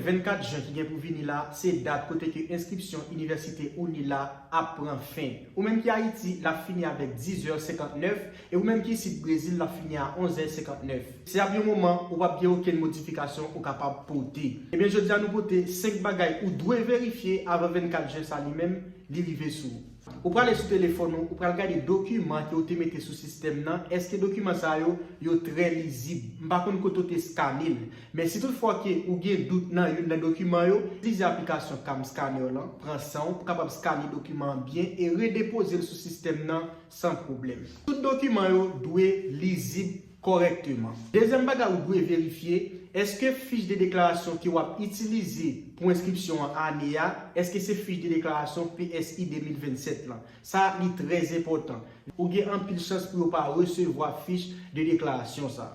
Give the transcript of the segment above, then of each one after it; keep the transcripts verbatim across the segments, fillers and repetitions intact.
Vennkat jen ki gen pou vini la, se dat kote ke enskripsyon inivèsite UNILA ap pran fen. Ou menm ki Ayiti, l ap fini avèk diz è senkantnèf, e ou menm ki isit Brezil, l ap fini a onz è senkantnèf. Se ap yon moman ou p ap gen okenn modifikasyon ou kapab pote. Ebyen, jodi a nou pote senk bagay ou dwe verifye avan vennkat jen sa li menm, li rive sou ou. Ou prale sou telefòn ou, ou pral gade dokiman ke ou te mete sou sistèm nan, èske dokiman sa yo, yo trè lizib? M pa konn kote ou te skane l, men si toutfwa ke ou gen dout nan youn nan dokiman yo, itilize aplikasyon CamScanner lan, pran san w pou kapab skane dokiman an byen e redepoze l sou sistèm nan san pwoblèm. Tout dokiman yo dwe lizib kòrèkteman. Dezyèm bagay ou dwe verifye, èske fich de deklarasyon ke w ap itilize pou enskripsyon an ane a, èske se fich de deklarasyon P S I de mil vennsèt lan? Sa li trè enpòtan. Ou gen anpil chans pou yo pa resevwa fich de deklarasyon sa.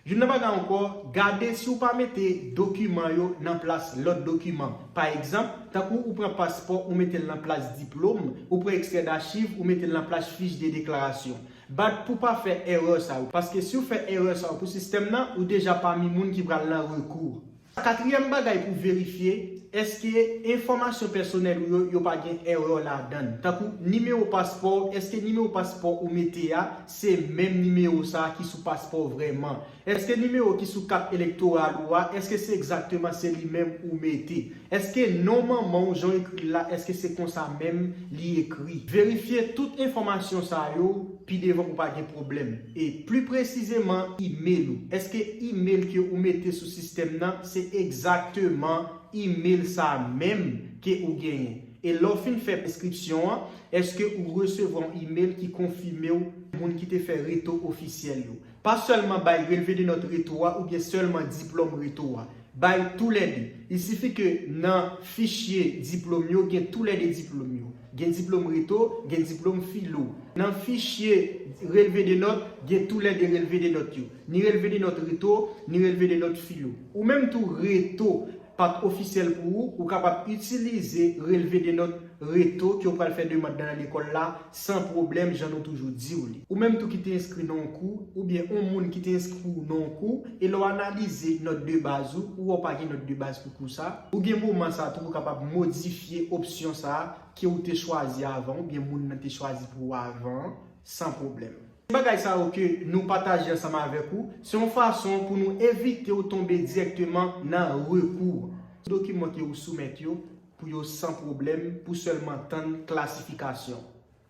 Youn nan bagay ankò, gade si w pa mete dokiman yo nan plas lòt dokiman. Pa egzanp, tankou ou pran paspò, ou mete l nan plas diplòm, ou pran ekstrè dachiv, ou mete l nan plas fich de deklarasyon. Bat pou pa fè erè sa yo, paske si w fè erè sa yo pou sistèm nan, ou deja pami moun ki pral nan rekou. Katriyèm bagay pou verifye, èske enfòmasyon pèsonèl ou yo, yo pa gen erè ladan l? Tankou nimewo paspò w, èske nimewo paspò ou mete a, se menm nimewo sa a ki sou paspò w vrèman? Èske nimewo ki sou kat elektoral ou a, èske se egzakteman se li menm ou mete? Èske non manman w, jan w ekri l la, èske se konsa menm li ekri? Verifye tout enfòmasyon sa yo pi devan pou pa gen pwoblèm. E pli presizeman, imèl ou. Èske imèl ke ou mete sou sistèm nan, se egzakteman imèl sa menm ke ou genyen? E lè w fin fè enskripsyon an, èske ou resevwa yon imèl ki konfime w moun ki te fè reto ofisyèl yo? Pa sèlman bay relve de nòt reto a oubyen sèlman diplòm reto a. Bay toulède. Il sifi ke nan fichye diplòm yo, gen toulède diplòm yo. Gen diplòm reto, gen diplòm filo. Nan fichye relve de nòt, gen toulède relve de nòt yo. Ni relve de nòt reto, ni relve de nòt filo. Ou menm tou reto pa t ofisyèl pou ou, ou kapab itilize relve de nòt reto ke w pral fè demann nan lekòl la san pwoblèm, jan nou toujou di w li. Ou menm tou ki te enskri nan yon kou, oubyen yon moun ki te enskri w nan yon kou, e lè w analize nòt de baz ou, ou wè w pa gen nòt de baz pou kou sa, ou gen moman sa tou ou kapab modifye opsyon sa a ke ou te chwazi avan, oubyen moun nan te chwazi pou ou avan an, san pwoblèm. Bagay sa yo ke nou pataje ansanm avèk ou, se yon fason pou nou evite w tonbe dirèkteman nan rekou. Dokiman ke ou soumèt yo pou yo san pwoblèm, pou sèlman tann klasifikasyon.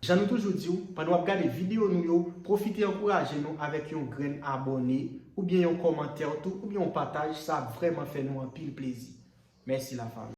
Jan nou toujou di w, pandan w ap gade videyo nou yo, pwofite ankouraje nou avèk yon grenn abòne, oubyen yon kòmantè tou, oubyen yon pataj, sa ap vrèman fè nou anpil plezi. Mèsi lafanmi.